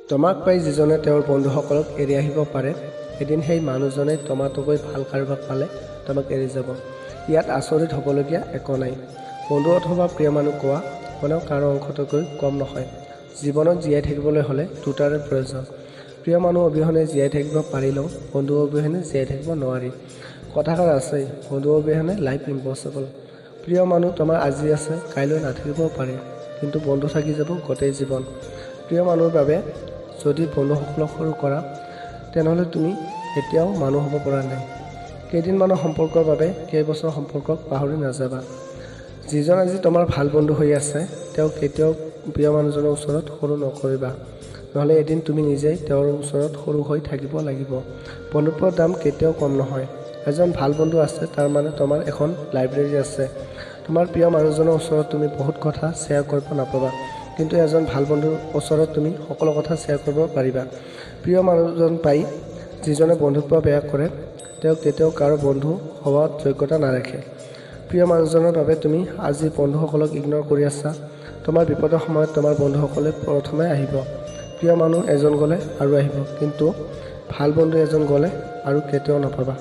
তোমাক পাই যিজনে তেওঁৰ বন্ধুসকলক এৰি আহিব পাৰে, এদিন সেই মানুহজনেই তোমাতকৈ ভাল কাৰোবাক পালে তোমাক এৰি যাব। ইয়াত আচৰিত হ'বলগীয়া একো নাই। বন্ধু অথবা প্ৰিয় মানুহ কোৱা, কোনেও কাৰো অংশতকৈ কম নহয়। জীৱনত জীয়াই থাকিবলৈ হ'লে দুটাৰে প্ৰয়োজন। প্ৰিয় মানুহ অবিহনে জীয়াই থাকিব পাৰিলেও বন্ধু অবিহনে জীয়াই থাকিব নোৱাৰি। কথাষাৰ আছেই, বন্ধু অবিহনে লাইফ ইম্পচিবল। প্ৰিয় মানুহ তোমাৰ আজি আছে, কাইলৈ নাথাকিবও পাৰে, কিন্তু বন্ধু থাকি যাব গোটেই জীৱন। প্ৰিয় মানুহৰ বাবে যদি বন্ধুসকলক সৰু কৰা, তেনেহ'লে তুমি এতিয়াও মানুহ হ'ব পৰা নাই। কেইদিনমানৰ সম্পৰ্কৰ বাবে কেইবছৰ সম্পৰ্কক পাহৰি নাযাবা। যিজন আজি তোমাৰ ভাল বন্ধু হৈ আছে, তেওঁক কেতিয়াও প্ৰিয় মানুহজনৰ ওচৰত সৰু নকৰিবা, নহ'লে এদিন তুমি নিজেই তেওঁৰ ওচৰত সৰু হৈ থাকিব লাগিব। বন্ধুত্বৰ দাম কেতিয়াও কম নহয়। এজন ভাল বন্ধু আছে, তাৰ মানে তোমাৰ এখন লাইব্ৰেৰী আছে। তোমাৰ প্ৰিয় মানুহজনৰ ওচৰত তুমি বহুত কথা শ্বেয়াৰ কৰিব নাপাবা, কিন্তু এজন ভাল বন্ধুৰ ওচৰত তুমি সকলো কথা শ্বেয়াৰ কৰিব পাৰিবা। প্ৰিয় মানুহজন পাই যিজনে বন্ধুত্ব বেয়া কৰে, তেওঁ কেতিয়াও কাৰো বন্ধু হোৱাৰ যোগ্যতা নাৰাখে। প্ৰিয় মানুহজনৰ বাবে তুমি আজি বন্ধুসকলক ইগন'ৰ কৰি আছা, তোমাৰ বিপদৰ সময়ত তোমাৰ বন্ধুসকলে প্ৰথমে আহিব। প্ৰিয় মানুহ এজন গ'লে আৰু আহিব, কিন্তু ভাল বন্ধু এজন গ'লে আৰু কেতিয়াও নাপাবা।